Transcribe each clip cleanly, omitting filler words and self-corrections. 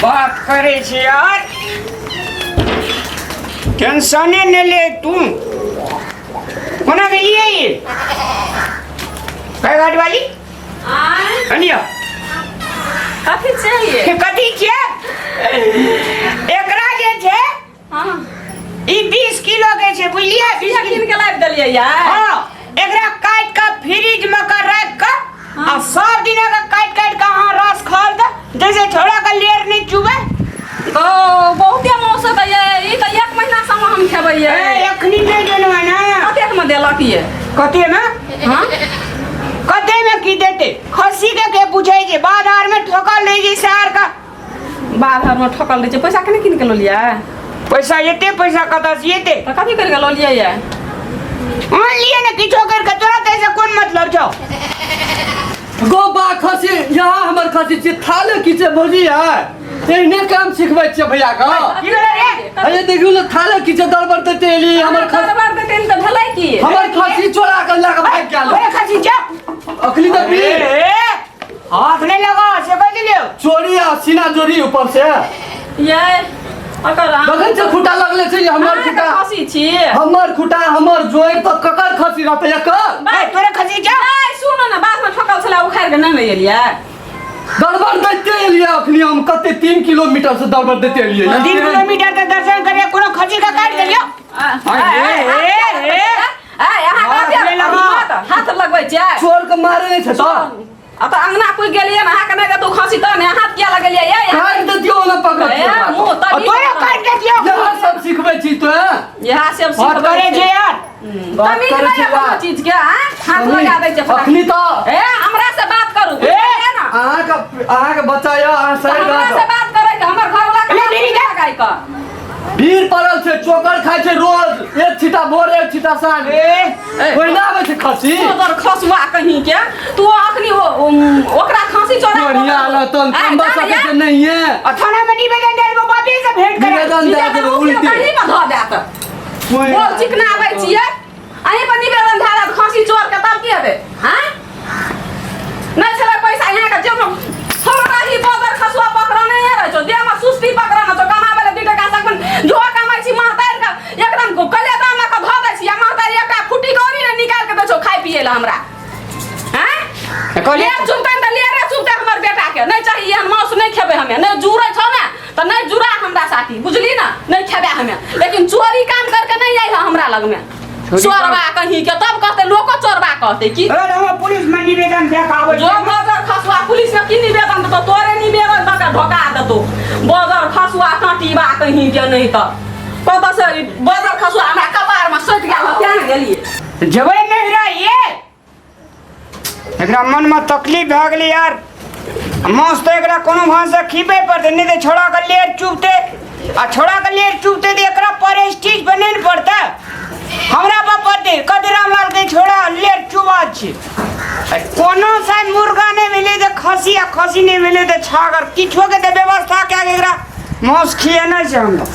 बात करै छै यार टेंशने नहि ले तू कोना गेलियै ई गाय घाट वाली आँय कनिया कथी चाहिए कथी छियै एकरा जे छै हाँ ई 20 किलो के छै बुझलियै 20 किया किलो कीन के लाबि देलियै यार हाँ एकरा काट के फ्रिज में के रख के आ सब दिन के काट काट के अहाँ रस खाल दे जैसे छोड़ा के लेर नहीं चुबे ओ बहुते मौसम है ये ई तऽ एक महीना से हम खेबै ये ए अखनी नहीं देनो है ना कतेक में देलक ये कते में हाँ कते में की देते खस्सी के के पूछे छै बाजार में ठोकल नहीं छै शहर का बाहर में ठकल रहै छै पैसा केना कीन के लऽ पैसा एते पैसा कतऽ से एते तऽ कथी करि के लऽ लियै ये मान लिए ने किछो कर के तोरा तऽ ऐसे कोन मतलब छौ गो बा खसी यहाँ हमर खसी छी थाले की छै भौजी यार एहने काम सिखबै छियै भैया के की भेलै रे अरे देखियौ ने थाले की छै दरबर देते एली हमर खसी दरबार देते तऽ भेलै की हमर खसी चोरा के लऽ के भागि गेल ओए खसी छौ अखनी तऽ बीर ए, हाथ नहीं लगा से कह दिलियो चोरी आ सीना जोरी ऊपर से ये अकर देखै छै खुटा लगले छै हमर खुटा खसी छी हमर खुटा हमर जोड़ तऽ ककर खसी रहतै एकर ए तोरे खसी छौ ए सुन न बात में ठकल छला उखाड़ के नहि ने एलियै दरबर दैते एलियै अखनी हम कते 3 किलोमीटर से दरबर दैते एलियै 3 किलोमीटर के दर्शन करे कोनो खसी का काट देलियो हाथ लगबै छै चोर के मारे नहि छै तऽ आ तऽ अंगना पुग गेलियै ने अहाँके नहि देतौ खाँसी तऽ ने हाथ किया लगेलियै ये काट देतियो ने पकड़ ए, मुँह तऽ तोरे काट देतियो इएह सब सिखबै छी तो इएह सब बात सिखबै करे छै यार तमीज करै नहि छै है कोनो यार। चीज के आँय? हाथ लगा दै छै फटाक। अखनी तऽ ए हमरा से बात करू ए! बुझलियै ने अहाँके अहाँके बच्चा यऽ अहाँ तऽ सही हमरा से रहत बात करे के हमर घरवाला के ले, दीदी, जा। लगाइ कऽ भीड़ पड़ल छै चोकर खाइ छै रोज एक छीटा भोर एक छीटा साँझ ए ओहिना आबै छै खसी तोहर खसुआ कहीं के तू अखनी ओकरा खांसी चोरा बढ़िया लतन कमबा सकै छै नहिये आ थाना में निवेदन दे देबो बापे से भेंट करे निवेदन दए देबै उल्टे कहीं में धऽ देत बोल चिकना आबै छियै अहीं पर निवेदन धऽ देत खांसी चोर के तब की हेतै हाँ नहि छलै पैसा यहाँ के जेब में हमरा ही बदर खसुआ पकड़ने रहै छौ देह में सुस्ती पकड़ने छौ कमाबै लए 2 टका सकबन जो कमाइ छी महतारि के एकदम कलेजा में के धऽ दै छी आ महतारि एकटा फुटी कौड़ी ने निकालि के दै छौ खाइ पियै लए हमरा आँय कहलियै लेर चुपतै तऽ लेरे चुपतै हमर बेटा के नहि चाही एहन मांस नहि खेबै हमे नहि जुड़ै छौ ने तऽ नहि जुड़ा हमरा साथी बुझली ने नहि खेबै हमे लेकिन चोरी काम करके नहि आई हमरा लगमे चोरबा कहीं के तब कहते लोको चोरबा कहते की अरे हम पुलिस में निवेदन दे के आबै जो बजर खसुआ पुलिस में की निवेदन देतो तोरे निवेदन दऽ के ढोका देतो बजर खसुआ काटीबा कहीं के नहीं तऽ कतऽ से ई बजर खसुआ हमरा कपार में सटि गेल तें ने गेलियै जेबै नहीं रहिए एकरा मन में तकलीफ भए गेलै यार मांस तऽ एकरा कोनो भाव से खीबे पड़तै नहि तऽ छोड़ा के लेर चुबतै आ छोड़ा के लेर चुबतै तऽ एकरा प्रेस्टीज पर नहि ने पड़तै हमरा पर पड़तै कथी रामलाल के छोड़ा लेर चुबा छी आ कोनो सा मुर्गा नहि भेलै तऽ खसी आ खसी नहि भेलै तऽ छागर किछो के तऽ व्यवस्था कए के एकरा मांस खिएनाइ छै हमरा।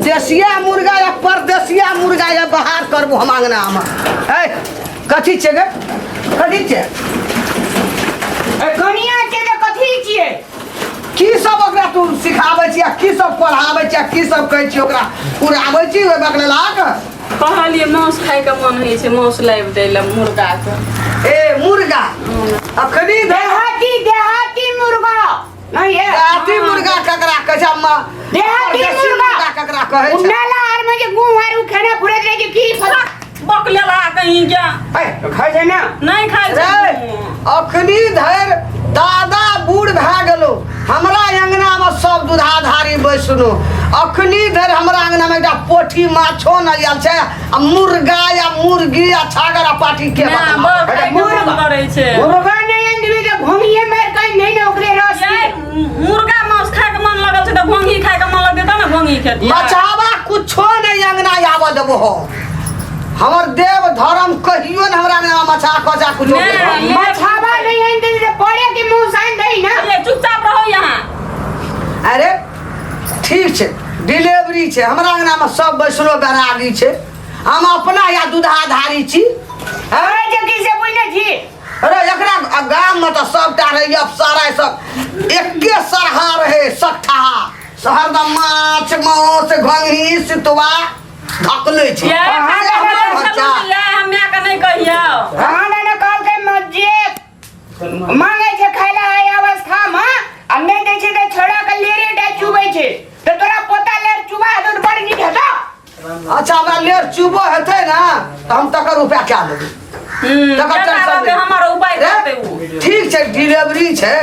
देसिया मुर्गा या परदेसिया मुर्गा या बाहर करबो हम अंगना में ए कथी छै गे कथी छै ए कनिया के तऽ कथी छियै की सब ओकरा तू सिखाबै छी आ की सब पढ़ाबै छी आ की सब कहै छी ओकरा उड़ाबै छी ओहि बकलेलाक कहलियै मांस खाइके मन होइ छै मांस लाबि दै लए मुर्गाके ए मुर्गा अखनी धरि देहाती देहाती मुर्गा नहीं है देहाती मुर्गा ककरा कहै छै अम्मा देहाती देसी मुर्गा मुर्गा ककरा कहै छै नाला आर में जे गुह आर उ खाना फुरैत रहे छै की बकलेला कहीं के ए खाइ छै ना नहि खाइ रे छै अखनी धरि दादा बूढ़ भए गेलो हमरा अंगना में सब दूधाधारी बैसनो अखनी धरि हमरा अंगना में एकटा पोठी माछो नहि आयल छै आ मुर्गा या मुर्गी या छागर आ पाठी के ना, बतला बड़ खाइके मन करै छै मुर्गा नहीं आनबी तऽ घोंघिए मारि कऽ नहीं ने ओकरे रस यार, मुर्गा मांस खाइके मन लगल छै तऽ घोंघी खाइके मन लगतै तब ने घोंघी खेतियै बचावा कुछो नहीं अंगना आबऽ देबो हो हमर देव धर्म कहियो ने हमरा अंगना में मछा खचा कुछो नहि, के। मछावा नहीं आनि देबी तऽ पड़े के मुंह से आनि दही ना ये चुपचाप रहो यहाँ अरे ठीक छै डिलीवरी छै हमरा अंगना में सब वैष्णो बैरागी छै हम अपना या दूधाधारी छी अरे जे की से बुझने छी अरे एकरा गाम में तऽ सबटा रहै अफसर सब एके सरहा रहे सठहा हरदम माछ मांस घंघी सितुआ धकले छै ये अहाँ से हमर हम बच्चा हम के नहीं कहियो हाँ ना ना कहलकै मस्जिद मांगे छै खाय ला एहि अवस्था में आ नहि दै छै तऽ छोड़ा के लेरे टा चुबै छै तऽ तोरा पोता लेर चुबा हेतौ तऽ बड़ नीक हेतौ। अच्छा हमरा लेर चुबो हेतै ने तऽ हम तकर उपाय कए लेबै। तकर जेना टेंशन रहतै नहि। हमर उपाय रे, करतै उ। ठीक छै डिलीवरी छै।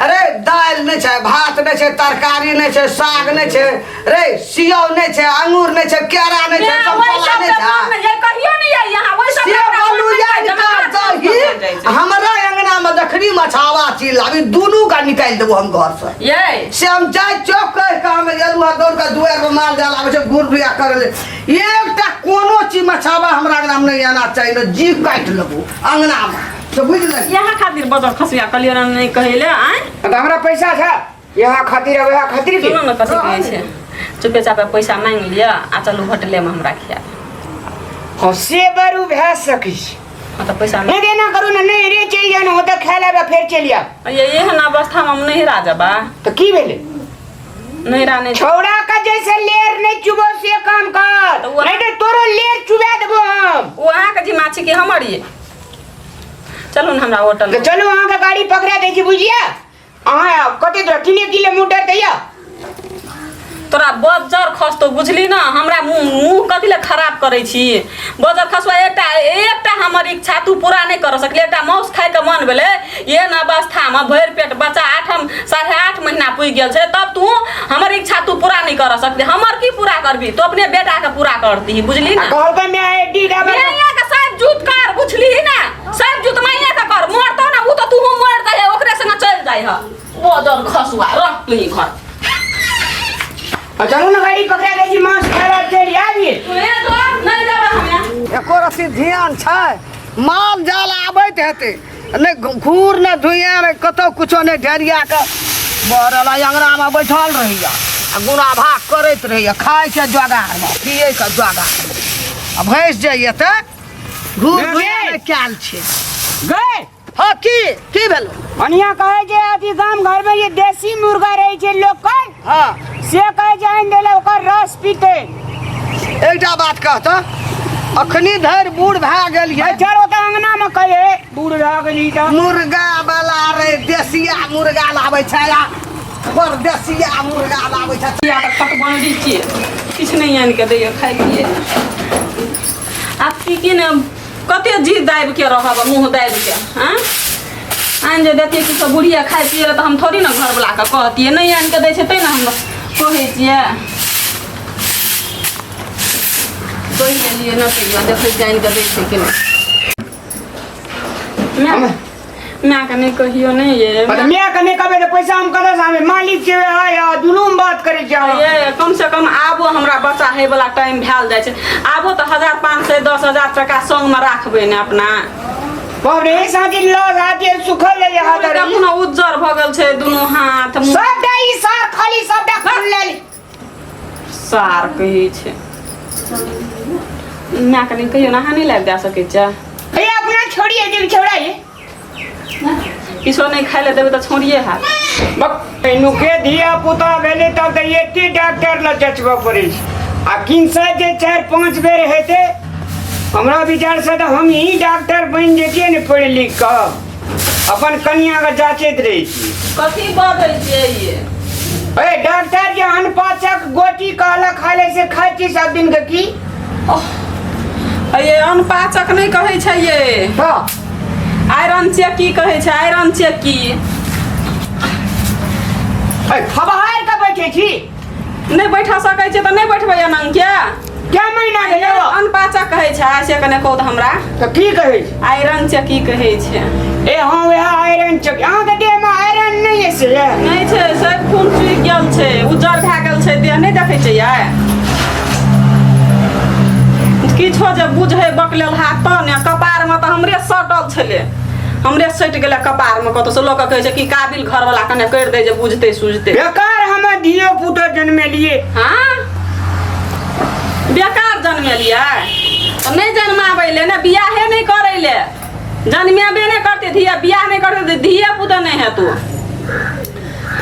अरे दालि नहि छै भात नहि छै तरकारी नहि छै साग नहि छै रे सेव नहि छै अंगूर नहि छै केरा नहि छै ओहि समतोला सब नहि के छै। मन में ये कहियो नहीं आई यहाँ ओहि सब से के हमरा बोलू मन या में निकाल जमा दही भऽ जाइ छै। हमरा अंगना में जखनी मछावा चील अभी दुनू का निकालि देबो हम घर से। ये से हम जाय चौक कहि के हम एलहुँ हँ दौड़ के दुआरि पर माल जाल आबै छै घूर बिया करै ले एकटा कोनो चीज मछावा हमरा अंगना में नहीं आना चाहिए ने जीभ काटि लेबो अंगना में से बुझि लेली। यहाँ खातिर बदल खसिया कहलियै ना नहीं कहैले आँय। तऽ हमरा पैसा छै यहाँ खातिर आ वएह खातिर के। सुनू ने कथी कहै छै चुपे चापे पैसा मांगि लिअ आ चलू होटले में हमरा खिया। हँ से बरू भए सकै छै। हाँ तऽ पैसा नहि एना करू ने नहि रे चलि जाउ ने ओतऽ खाय लेबै फेर चलि आयब। ये एहन अवस्था में हम नहिरा जेबा। तऽ की भेलै? नहिरा नहि। छौड़ा के जैसे लेर नहीं चुबो से काम कर तऽ ओ- नहीं तो तोरो लेर चुबा देबो हम। ओ अहाँके जिम्मा छी कि हमर ये? चलू ने हमरा होटल तऽ चलू अहाँके गाड़ी पकड़ा दै छी बुझलियै। अहाँ कते दूर 3 किलोमीटर तऽ यऽ। तोरा बज्जर खसतो बुझली ना हमरा मुँह मुँह कथी लए खराब करै छी? बज्जर खसुआ एकटा एकटा हमर इच्छा तू पूरा नहि कर सकली। एकटा माउस खाइके मन भेलै एहन अवस्थामे भरि पेट बच्चा 8.5 महीना पुगि गेल छै तब तू हमर इच्छा तू पूरा नहि कर सकली। हमर की पूरा करबी? तू अपने बेटाके पूरा करती बुझली आ ना। कहलकै माय एड्डी डाबर माइया के साहेब जूत कर बुझली ना साहेब जूत माइया के कर मरतौ ना उ तो तू मर दे ओकरे संगे चलि जाइ ह बज्जर खसुआ रह तू ही घर। आ चलू ने गाड़ी पकड़ा दै छी मांस खाय ला चलि आबिए। तू हे जो नहीं देबै हमे। एको रत्ती ध्यान छै माल जाल आबैत हेतै नहि घूर नहि धुइयाँ नहि कतौ कुछो नहि ढेरिया के बहरल अंगनामे बैठल रहैया आ गुना भाग करैत रहैया खाइके जोगारमे पियैके जोगारमे आ भैंस जे एतै घूर धुइयाँ नहि कयल छै। गए हँ की की भेल? अनिया कहै छै अथी गाम घर में जे देसी मुर्गा रहै छै लोक के हँ से कहै छै आनि देले ओकर रस पीते। एकटा बात कह तऽ अखनी धरि बूढ़ भए गेल ये। चल ओतऽ अंगना में कहिए बूढ़ भए गेली तऽ। मुर्गा वाला रे देसिया मुर्गा लाबै छै आ परदेसिया मुर्गा लाबै छै। या तऽ खटबंडी छियै किछु नहि आनि के दैया खाइ पियै। आब की की ने कते जी दाबि के रहब मुँह दाबि के आँय आनि जे देतियै किछो बुढ़िया खाइ पियै लए तऽ हम थोड़ी ने घरवलाके कहतियै नहि आनि के दै छै तैँ ने हम कहै छियै। कहि लेलियै ने तैयो देखै छियै आनि के दै छै कि नहि। माय मायके नहि कहियो नहि ये। तऽ माय के नहि कहबै तऽ पैसा हम कतऽ से आनबै? मालिक छियै आय आ दुनू मे बात करै छियै अहाँ। ये कम से कम आबो हमरा बच्चा होय वाला टाइम भेल जाइ छै आबो तऽ 1000 500 10,000 टका संग मे राखबै ने अपना। बाप रे साथी लऽ हाथ सुखल जाइए हाथ आर। देखू ने उज्जर भऽ गेल छै दुनू हाथ मुँह। सबटा ई सार खाली सबटा खून लेल। सार कहै छै मायके नहि कहियो ने अहाँ नहि लाबि दए सकै छियै। हे अपना छोड़िए देब छोड़ा ये। किछो नहि खाइ लए देबै तऽ छोड़िए हैत। नुके धिया पुता भेलै तब तऽ एते डॉक्टर लग जचबऽ पड़ै छै आ किनसा जे 4-5 बेर हेतै हमरा विचारसँ तऽ हम ही डॉक्टर बनि जैतियै ने पढ़ि लिख कऽ अपन कनियाके जाँचैत रहै छी। कथी बजै छियै ये? ए डॉक्टर जे अनपाचक गोटी कहलक खाय ले से खाइ छी सब दिन के की? ये अनपाचक नहि कहै छै ये। हँ आयरन चेकी कहै छै आयरन चेकी। ए खबहार के बैठे छी? नहि बैठा सकै छै तऽ नहि बैठबै अनंग के। क्या महीना भेलै? अनपाचक कहै छै से कने कहू तऽ हमरा। तऽ की कहै छै? आयरन चेकी कहै छै। ए हँ वएह आयरन चेकी। अहाँके देहमे आयरन नहि अछि से? नहि छै सब खून चुकि गेल छै उज्जर भए गेल छै देह नहि देखै छै यै। किछो जे बुझै बकलेल हाथ तऽ ने कपारमे तऽ हमरे सटल छलै हमरे सटि गेलै कपारमे कतौ से लोक कहै छै कि काबिल घरवला कने करि दै जे बुझतै सुझतै। बेकार हमर धियो पुतो जन्मेलियै। हाँ बेकार जन्मेलियै तऽ नहि जन्माबै ले ने बियाहे नहि करै ले जन्मेबे नहि करतै धिया बियाह नहि करतै तऽ धिये पुतो नहि हेतौ।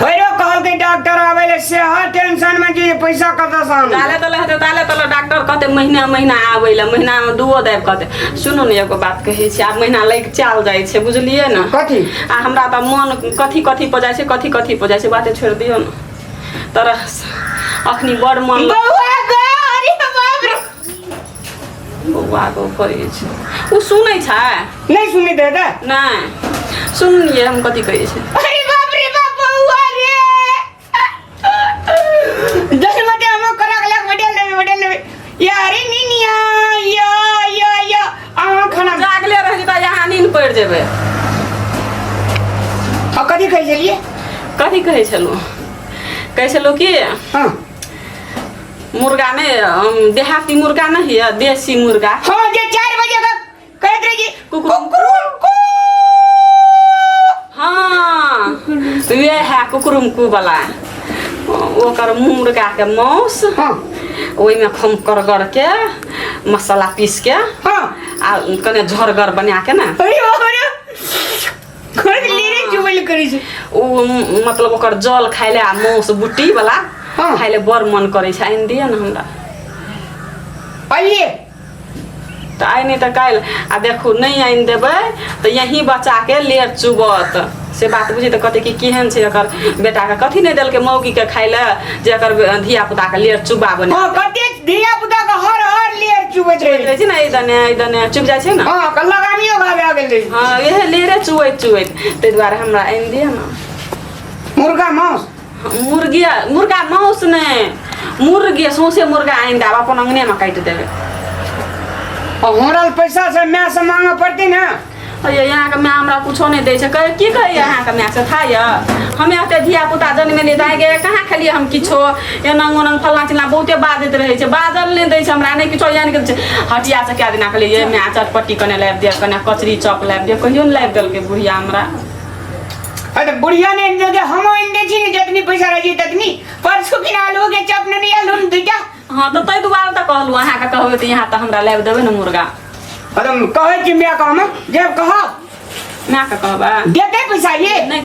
फेरो कहलकै डॉक्टर आबै ले से हर टेंशन में जे पैसा कतऽ से आनबै। ताले तले हेतै, ताले तले डॉक्टर कहतै महीना महीना आबै लए, महीनामे दूओ दाबि कहतै। सुनू ने, एगो बात कहै छी, आब महीना लागि चल जाइ छै, बुझलियै ने? कथी? आ हमरा तऽ मन कथी कथी पर जाइ छै, कथी कथी पर जाइ छै, बाते छोड़ि दियौ ने। तर अखनी बड़ मन बौआ गो, अरे बाप रे। बौआ गो करै छै, ओ सुनै छै? नहीं सुनी दे दे। नहि, सुनलियै हम कथी कहै छै। अरे बाप रे बाप, बौआ रे, दस मटे हम करा लग बडल लेबे, बडल लेबे या। अरे निनिया या या या, अहाँ खाना जागले रह जेतै, यहाँ नींद पड़ि जेबै। आ कथी कहै छलियै? कथी कहै छलहुँ? कहै छलहुँ कि मुर्गा नहि, देहाती मुर्गा नहि यऽ, देसी मुर्गा। हाँ, जे 4 बजे का कहैत रही कि कुकुर। कुकुर। हाँ, वएह कुकुरुमकू वाला, ओकर मुर्गा के मांस। ओहिमे खूब करगर के मसाला पीस के आ कने झरगर बना के ने। अरे बाप रे, खुद लीरे चुबल करै छै। ओ मतलब ओकर जल खाइ ले आ मांस बुट्टी वाला खाइ ले बड़ मन करै छै। आनि दिअ ने हमरा। आइए। तऽ आइ नहि तऽ काल्हि। आ देखू, नहि आनि देबै तऽ यहीं बच्चाके लेर चुबत, से बात बुझी। तऽ कहतै कि केहन छै एकर बेटाके, कथी नहि देलकै मौगीके खाइ लए जे एकर धिया पुताके लेर चुबा बना। हाँ, कते धिया पुता के हर हर लेर चुबैत रहे। रहै छै ने, एहि दने एहि दने चुब जाइ छै ने। हाँ, कल्ला गामियो घावे आ गेल रहे। हँ, इएह लेरे चुबैत चुबैत, ताहि दुआरे हमरा आनि दिअ ने। मुर्गा मांस? मुर्गी, मुर्गा मांस नहि, मुर्गी, सौंसे मुर्गा आनि देब, अपन अंगनेमे काटि देबै। और हमरा लग पैसा से माय से मांगे पड़ते ना। अरे, अहाँके माय हमरा कुछो नहि दै छै। कहै की कहैए अहाँके माय से था यऽ? हमे ओते धिया पुता जनमेलियै तऽ आगे कहाँ खेलियै हम किछो? एनंग ओनंग फल्लाँ चिल्लाँ बहुते बाजैत रहै छै, बाजल नहि दै छै हमरा, नहि किछो आनि के दै छै। हटिया से कए दिना कहलियै, ये माय, चटपट्टी कने लाबि दिअ, कने कचरी चॉप लाबि दिअ, कहियो नहि लाबि देलकै बुढ़िया हमरा। अरे बुढ़िया ने आनि देलकै, हम आनि दै छी ने, जतनी पैसा रहै छै ततनी। परसू किन आलू के चॉप ने आलू दूटा। हँ, तऽ ताहि दुआरे तऽ कहलहुँ अहाँके, कहबै तऽ यहाँ तऽ हमरा लाबि देबै ने मुर्गा। अरे, कहै छी माय के, हम जब कहब। मायके कहबै। देतै पैसा ये। नहि।